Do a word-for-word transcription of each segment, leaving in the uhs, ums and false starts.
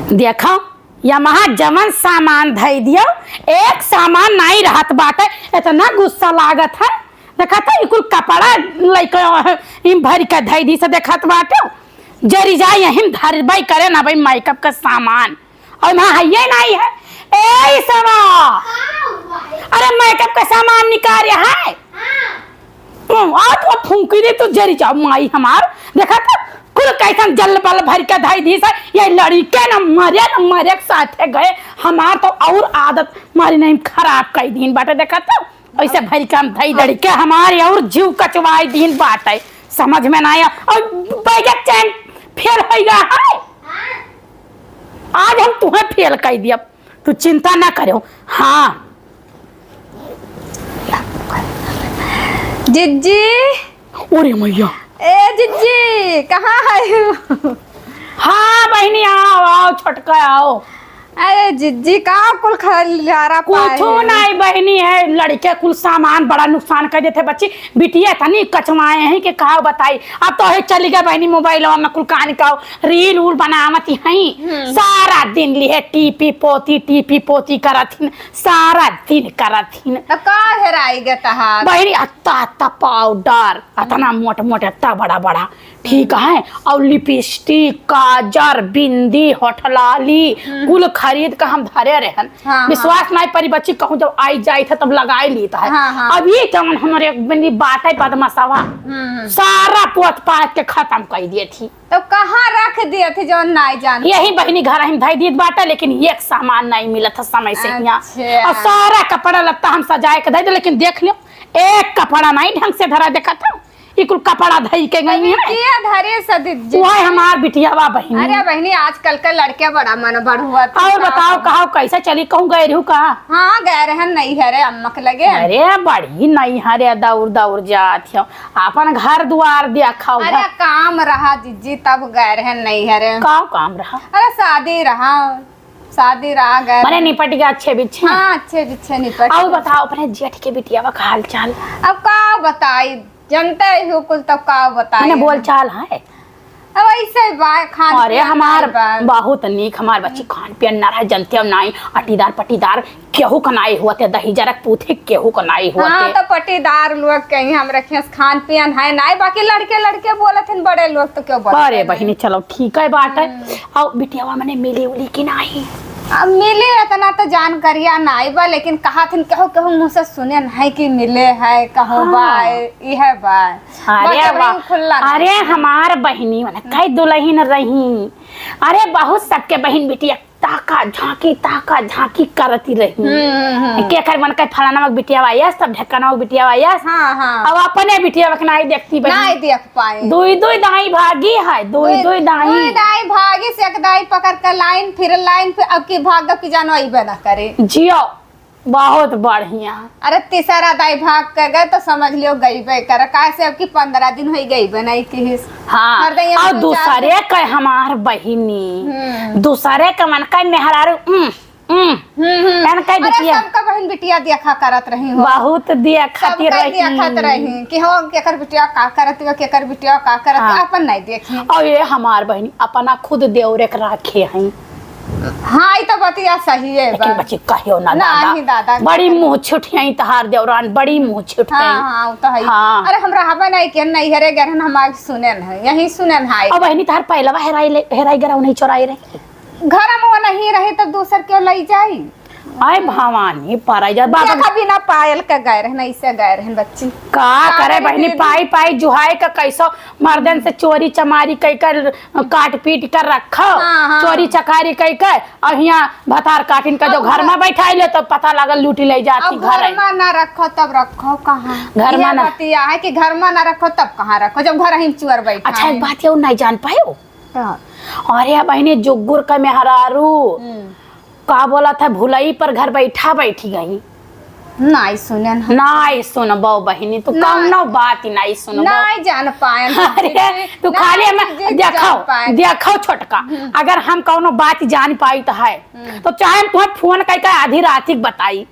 देखो, यमहा जवन सामान धई दियो, एक सामान नाई रहत बाटे, इतना गुस्सा लागत है। देखत है, ई कुल कपड़ा लइके इम भरि के धई दी से देखत बाटे, जरी जाए यही धरबई करे ना भाई मेकअप का सामान, और वहाँ हइये नाई है। ए ईसवा, अरे मेकअप का सामान निकाल रहा है। हम्म, आ तो फूंकी दे तो जरी जाओ माई हमार। देखा तो कुल कैसन जल बल भर के धई दी से, ये लड़िके न मरे न मरे के साथे गए। हमार तो और आदत मारी नहीं खराब कई दिन बाटे। देखा तो ऐसे भर के हम धई लड़िके हमारे और जीव कचवाई दिन बाटे। समझ में ना आया। और बैग चैन फेल हो गया है। आज हम तुम्हें फेल कर दिया, तू चिंता ना करो। हाँ। जिज्जी। अरे मैया। ए जिज्जी, कहाँ है? हाँ बहिनी, आओ आओ छोटका आओ। अरे जिज्जी, का कुल खलियारा पाए कुछो है? नहीं बहिनी, है लड़िके कुल सामान बड़ा नुकसान कर देते बच्ची। बिटिया तनी कचवाए हैं कि का बताई। अब तो है चली गए बहिनी मोबाइलवा में कुल कहानी का रील उल बनावत हैं। सारा दिन लिहे टीपी पोती टीपी पोती करत हिन, सारा दिन करत हिन। तो का हेराई गे तहार? बहिनी अत्ता अत्ता पाउडर, अतना मोट मोट अत्ता बड़ा बड़ा, ठीक है। और लिपस्टिक, काजर, बिंदी, होठलाली, कुल खरीद के हम धरे रहन। हाँ, हाँ। विश्वास नहीं परी बच्ची, कहूँ जब आई जाई था तब लगाई ली था। हाँ, हाँ। अब ये जवन हमारे एक बिंदी बाटे बदमाशवा, हम्म। सारा पोत पात के खत्म कर दिए थी। तो कहाँ रख दिए थे जौन नाई जान? यही बहिनी घर हम धई दीत बाटे, लेकिन एक सामान नहीं मिलत था समय से यहाँ। अच्छा। और सारा कपड़ा लत्ता हम सजाए के धई दे, लेकिन देख लियो एक कपड़ा नहीं ढंग से धरा। देखा था ई कुल कपड़ा धई के गई है। किया धरे सदित जी। वह हमार बिटियावा बहिनी। अरे बहिनी, आजकल के लड़के बड़ा मन बढ़ुआ थे। और बताओ कहो कैसे चली, कहूँ गए रहू का? हाँ, गए रहन नहीं है रे अम्मा के लगे। अरे बड़ी नहीं है रे, दौड़ दौड़ जात हो, अपन घर द्वार देखा। अरे काम रहा जिज्जी, तब गए रहन नहीं है रे। का काम रहा? अरे शादी रहा, शादी रहा गए माने रहन। निपट गया अच्छे बिच्छे। हाँ, अच्छे बिच्छे निपट और गए। बताओ अपने जेठ के बिटियावा का हाल चाल? अब का बताई, जनते ही हो कुल, तब का बताई। माने बोल चाल है? अब ऐसे ही बा, खान अरे पियन हमार नहीं बा। बहुत नीक हमार बच्ची, खान पियन ना रहे, जनते हो नाई, अटीदार पटीदार केहू का नाई होते, दही जरक पूथे केहू का नाई होते। हाँ, तो पटीदार लोग कहीं हम रखे खान पियन है नाई, बाकी लड़के लड़के बोलत हैं, बड़े लोग तो क्यों बोलत अरे हैं? बहिनी चलो ठीक है बात है। और बिटियावा मने मिली उली कि नहीं? अब मिले इतना तो जानकारिया नाई बा, लेकिन कहा थिन केहू केहू मुँह से सुने नहीं कि मिले है, कहूँ हाँ। बा, इहे बा। अरे बाकी वाह। अभी खुल्ला नहीं। अरे हमार बहिनी मने कई दुल्हन रही। अरे बहुत सबके बहिन बिटिया ताका झांकी ताका झांकी करती रही। हम्म, हम्म। के कर मन के फलाना बिटिया आयस, तब ढेकाना बिटिया आयस। हाँ, हाँ। अब अपने बिटिया के नाई देखती बहिन। नाई देख पाए। दुई दुई दाई भागी है, दुई दुई दाई। दुई दाई भागी से एक दाई पकड़ के लाइन, फिर लाइन, फिर अब की भाग की जानो अइबे ना करे। जियो, बहुत बढ़िया। अरे तीसरा दाई भाग के गए तो समझ लियो गईबे कर, काहे से अब की पन्द्रह दिन हो गईबे नहीं किहिस। हाँ, हर दाई और अब दो चार दूसरे के हमार बहिनी, हम्म। दूसरे के मन का मेहरारू, उम, उम, हम्म, हम्म। एन कई अरे बिटिया। सबका बहिन बिटिया देखा करत रही हो। बहुत देखती सबका रही। देखत रही कि हो केकर बिटिया का करत बा, केकर बिटिया का करत बा, हाँ। अपन नहीं देखी। और ये हमार बहिनी अपना खुद देवरे के राखे हैं। हाँ, ई तो बतिया सही है लेकिन बा। बच्ची कहियो ना नहीं, दादा, दादा, बड़ी नहीं। मुँह छुटियाई तहार देवरान, बड़ी मुँह छुटियाई। हाँ, हाँ, वो तो है। हाँ। अरे हम रहबे नहीं के नहीं हरे गरहन हम आज सुने न है, यही सुने न है। अब बहिनी तहार पहलवा हेराई ले, हेराई गरा नहीं चोराई रही। घर में वो नहीं रही तो दूसर क्यों ले जाई? आय भवानी, पराई जा बाबा। देखा बिना पायल के गए रहन, ऐसे गए रहन बच्ची। का का करे करी बहिनी, दीदी? पाई पाई जुहाई का कैसो मर्दन से चोरी चमारी कई कर काट पीट कर रखो, हाँ, हाँ। चोरी चकारी कई कर, और यहाँ भतार काटिन का जो अब घर घर में बैठाई ले तो पता लागल लूटी ले जाती अब घर घर है। में ना रखो तब रखो कहाँ? घर में यह ना। बतिया है कि घर में ना रखो तब कहाँ रखो, जब घर ही चुअर बैठा अच्छा, है। एक बात ये नहीं जान पायो। हाँ। अरे बहिनी, जुगुर का मेहरारू हम्म। का बोला था, भुलई पर घर बैठा बैठी गई। नाई सुनन हम। नाई सुनबो बहिनी, तू नाई। कौनो बात ही नाई सुनबो। नाई जान पाए हम अरे, दीदी। तू नाई खाली हमें दीदी देखो, जान पाए। देखो छोटका, अगर हम कौनो बात जान पाई तो है, तो चाहे हम तुम्हें फोन करके आधी रात ही बताई,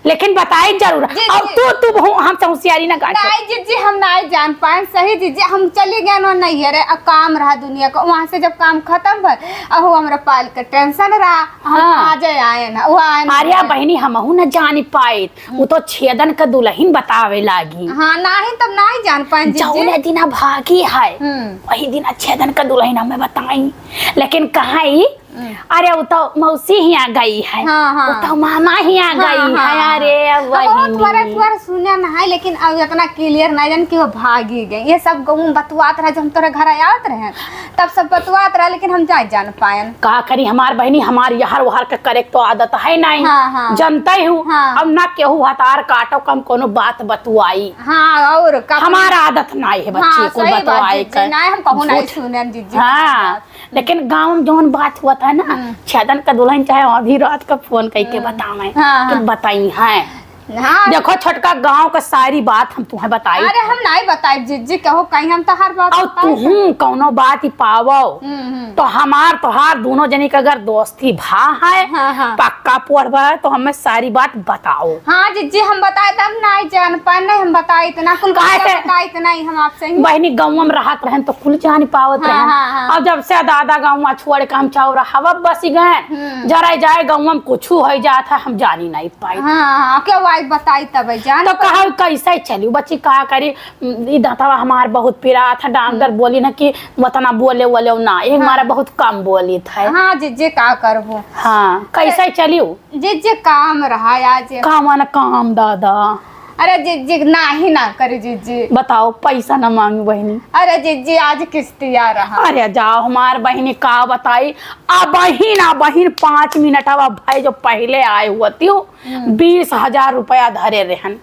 लेकिन बताई जरूर। जी, और जी। तू, तू बहु-, हमसे होशियारी ना काटो। नहीं जीजी, हम नहीं जान पाए। सही जीजी, हम चली गए ना नैहरे, अब काम रहा दुनिया का। वहाँ से जब काम खत्म भर, अब वो हमरा पायल के टेंशन रहा, हम हाँ। आ जाए, आए ना, वो आए ना अरे आए। बहिनी, हमहू न जानी पाइत। हम्म। वो तो छेदन का दुल्हन बतावे लागी। हाँ, नहीं, तब नहीं जान पाए जीजी। जौने दिना भागी है, हम्म। वही दिना छेदन का दुल्हन हमें बताई। लेकिन कहाँ ई? हम्म। अरे, वो तो मौसी हियाँ गई है, हाँ, हाँ। वो तो मामा हियाँ हाँ, गई है। हाँ। अरे, अब बहुत बहिनी। बार, एक बार सुने ना है, लेकिन अब इतना clear नहीं जान कि वो भागी गई। ये सब गाँव में बतुआत रहा, जब हम तोरे घर आवत रहे, तब सब बतुआत रहा, लेकिन हम जाए जान पायन। का करी हमार बहिनी, हमार यहर वहर के करे के तो आदत है नहीं, हाँ, हाँ। जनते हूँ। हाँ। अब ना केहू हतार काटो, कम कोनो बात बतुआई। हाँ, और का हमार आदत नहीं है बच्ची हाँ, को सही बात, बतुआई जीजी, के। नहीं, हम कहूँ नहीं झूठ। सुने, जीजी, हाँ। बात। लेकिन गाँव में जौन बात हुआ था ना, हम्म। छेदन का दुल्हन चाहे आधी रात का फोन करके हम्म। बतावे, हाँ, तो हाँ। बताई है। हाँ। देखो छोटका, गाँव का सारी बात हम तुम्हें बताई। अरे हम नहीं बताई जीजी, कहो कहीं हम तो हर बात और बताई तुहूँ कौनो बात ही पावो, हम्म, हम्म। तो हमार तोहार दोनों जनी का अगर दोस्ती भा है, हाँ, हाँ। पक्का पोर भा है, तो हमें सारी बात बताओ। हाँ जीजी, हम बताए तब नहीं जान पाए, नहीं हम बताए इतना कुल बात काहे से? बताए इतना ही हम आपसे ही। बहिनी, गाँव में रहत रहन तो कुल जान पावत हाँ, रहन। हाँ, हाँ। अब जब से दादा गाँव छोड़ के हम चौराहवा बसी गए, हम्म। जरा जाए गाँव में कुछ हो जात है, हम जानी नहीं पाई। हाँ, हाँ, केहू आई बताई तब जान तो पाई। कहा कैसे चली बच्ची, का करी? ई दांतवा हमार बहुत पिरात है, डॉक्टर हम्म। बोली ना कि उतना बोले वोले ना, एक हाँ। हमारा बहुत कम बोली था। हाँ जीजी, का करबो? हाँ, कैसे चलियो? जीजी काम रहा आज। का माने काम दादा? अरे जीजी, नाही ना करे जीजी। बताओ, पैसा ना मांगी बहिनी। अरे जीजी, आज किस्तिया रहा। अरे जाओ हमार बहिनी, का बताई, अबहिन, अबहिन पाँच मिनट अब भाई जो पहले आए हुआ थी, हम्म। बीस हजार रुपया धरे रहन।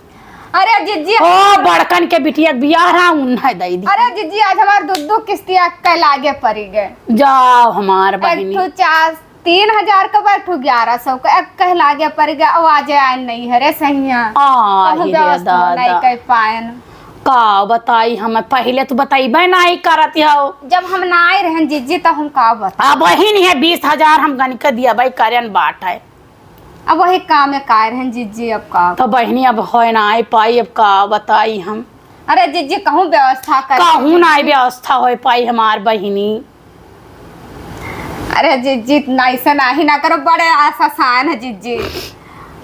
अरे जीजी, ओ बड़कन के बिटिया के बियाह रहा, उन्हें दे दी। अरे जीजी, आज हमार दू दू किस्तिया के लागे पड़ी गए। जाओ हमार एक बहिनी। ठो चार तीन हजार का बैठू, ग्यारह सौ का एक कह लागे पड़ गया, आवाज आए नहीं है रे सैया। आ, कहूँ ही रे व्यवस्था दादा। नहीं कर पायन। का बताई, हम पहले तो बताइबे नहीं करत हो। जब हम ना आए रहन जीजी, तो हम का बता। अब वही नहीं है, बीस हजार हम गनिक दिया भाई, करन बाट है। अब वही काम में का रहन जीजी, अब का। तो बहिनी, अब होए ना आए पाई, अब का बताई हम। अरे जीजी, कहूँ व्यवस्था कर। कहूँ ना आए व्यवस्था होए पाई हमार बहिनी। अरे जीजी, इतना ऐसा नाही ना करो, बड़े आसान है जीजी।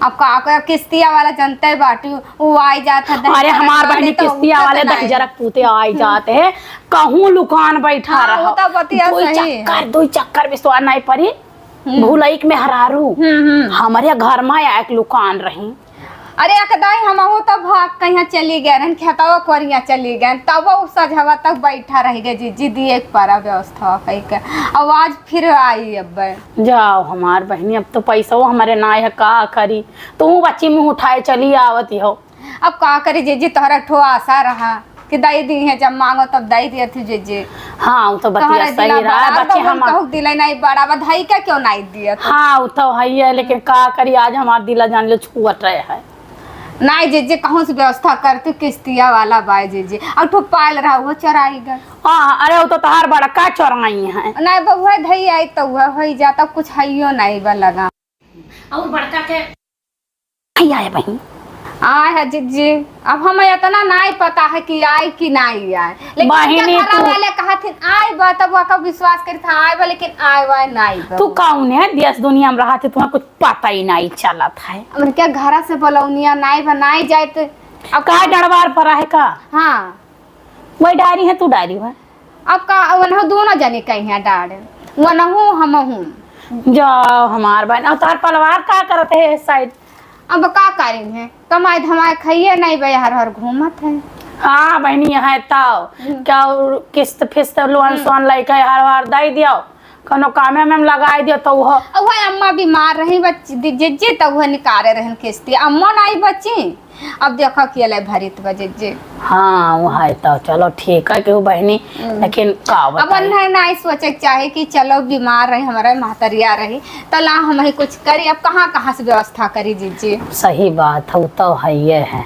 अब का करो, किस्तिया वाला जनते बाटी, वो आई जात है, अरे हमार बहिनी, तो किस्तिया वाले दहिजरा पूते आई जात है, कहूँ लुकान बैठा हाँ, रहो। वो तो बतिया सही है। दुई चक्कर, दुई चक्कर बिसवा नहीं पड़ी। हम्म। भुलैक में हरारू। हम्म, हम्म। हमरे घर में एक लुकान रही। अरे एक दाई, हमहू तो भाग कहीं चली गए रहन, खेतवा कोरिया चली गए, तब उ सझवा तक बैठा रह गए जीजी, दिए के परा व्यवस्था कई के। अब आज फिर आई अब। जाओ हमार बहिनी, अब तो पैसा हमारे ना है, का करी? तू बच्ची मुँह उठाए चली आवत हो। अब का करी जीजी, तोहरा ठो आशा रहा कि दई दी है, जब मांगो तब दई दिया थी जीजी। हाँ, वो तो बतिया तोहरे सही दिला रहा, बड़ा बच्ची बबुल हम कहू दिले नहीं बड़ा बधाई का क्यों नहीं दिया तू? हाँ, वो तो है ही है, लेकिन का करी, आज हमार दिला जान लो छुअट रहे है। नहीं जीजी, कहूँ से व्यवस्था करती, किस्तिया वाला बाय जीजी। और ठो पायल रहा, वो चोराई गए। हाँ, अरे वो तो तोहार बड़का चोराई है। नहीं बबुआ, धई आई तो वह हो ही जाता, कुछ हइयो नहीं बा लगा। और बड़का के नहीं आए बहिन। आए है जीजी, अब हमें इतना नहीं पता है कि आए कि नहीं आए, लेकिन बहिनी, उनके घर तू वाले कहा थे आए बा, तब वका विश्वास करी था आए बा, लेकिन आए वाए नहीं बा। तू कौन है? देश दुनिया में रहा थे, तुम्हें कुछ पता ही नहीं चलत है। अब उनके घरा से बोलौनिया नहीं बा, नहीं जाए तो अब का डरवार पर है का? हाँ। वही डारी है, तू डारी है। अब का, वनहु दोनों जने कहीं हैं डारे, वनहु हमहु। जाओ हमार बहन, अब तोहर परिवार का करत है इस side? अब का करें हैं, कमाए धमाए खाइए नहीं बे, हर हर घूमत है। हाँ बहनी, यहाँ है तब हम्म। क्या उ किस्त फिस्त लोन हम्म। सोन लेके हर हर दे दियो, कोनो कामे में लगाई दियो तो वो। अब वह अम्मा बीमार रही बच्ची, दि-, जिज्जी तो वह निकारे रहन किस्ती, अम्मा नहीं बची। अब देखो कि ले भरित बा जिज्जी। हाँ, वो है तो चलो ठीक है कि वो बहनी, हम्म। लेकिन का अब बताई? उन्हें नहीं सोचे के चाहे कि चलो बीमार रही हमारे महतरिया रही, तो ला हम ही कुछ करी, अब कहाँ कहाँ से व्यवस्था करी जिज्जी? सही बात है, वो तो है ये है।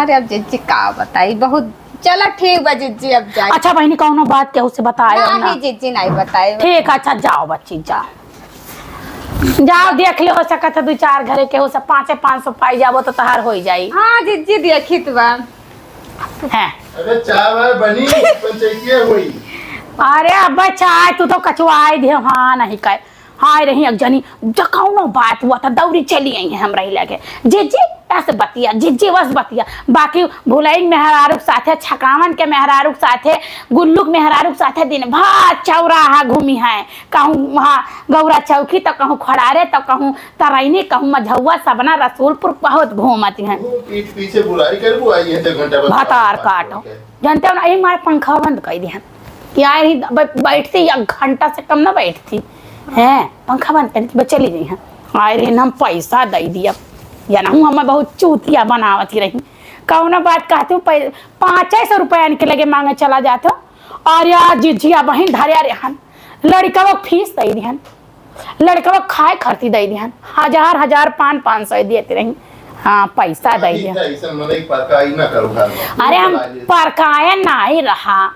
अरे अब जिज्जी का बताई, बहुत चलो ठीक बा जिज्जी, अब जाए। अच्छा बहनी, कौनो बात केहू से बताए ना? नहीं जिज्जी, नहीं बताए। ठीक, अच्छा जाओ बच्ची, जाओ। जाओ देख ले, हो सकत है दू चार घरे के हो सब पाँचे पाँच सौ पाई जाबो तो तहार होई जाई। हाँ जिज्जी, देखी तो बा। हैं। अरे चाय वाय बनी, पंचायतिया होई। अरे अब्बे चाय तू तो कचुआई दे, हाँ नहीं कहे। हाँ रही एक जनी, जो कौनो बात हुआ था दौरी चली आई है हमरा लगे। जिज्जी बस बतिया, जिज्जी बस बतिया। बाकी भुलई मेहरारू के साथे, छकावन के मेहरारू के साथे, गुल्लू के मेहरारू के साथे दिन भर चौराहा घूमी है। कहूँ वहाँ गौरा चौकी तो कहूँ खड़ारे तो कहूँ तरैनी, कहूँ मझौआ, सबना, रसूलपुर बहुत घूमत हैं। वो पीठ पीछे बुराई करबू, आई है तो घंटा बाद भतार बात काटो। करके। जानते हो ना, यही मारे पंखा बंद कर दिहन कि आए रही ब-, बैठती एक घंटा से कम ना बैठती हैं, पंखा बंद कर दी, बस चली गई हैं। आए रही हम पैसा दे दिया, या ना हूँ हम बहुत चूतिया बनावत ही रही। कौनो बात कहती हूँ, पै-, पाँचे सौ रुपया इनके लगे मांगे चला जाते हो। अरे आज जिज्जिया बहिन धरे रहन, लड़िकवा के फीस दे दिहन, लड़िकवा के खाए खर्ची दे दिहन, हजार हजार पाँच पाँच सौ देत रही। हाँ पैसा दे दिहन। ऐसन मनई परकाई ना करो घर में। अरे हम परकाए नाही रहा,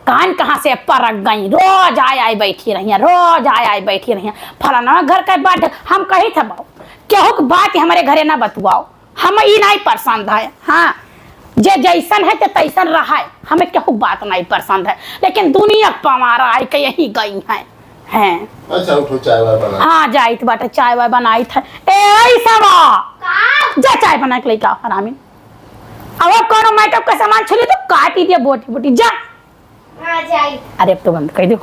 कान कहाँ से परक गई, रोज आय आय बैठी रही, रोज आय आय बैठी रही। फलाना घर का बात हम कही था बाबू, केहू के बात हमरे घरे ना बतुआओ। हम ई नहीं पसंद है। हाँ, जे जैसन है ते तैसन रहे, हमें केहू बात नहीं पसंद है, लेकिन दुनिया पवारा आई के यही गई है। हैं। अच्छा उठो, चाय वाय बना। हाँ जाइत बाटे, चाय वाय बनाइत है। ए ऐसवा, का? जा चाय बना के लेके आओ हरामी। अब कोनो मेकअप का सामान छुली तो काटी दिया बोटी बोटी, जा। हाँ जाई। अरे अब तो बंद कर दो।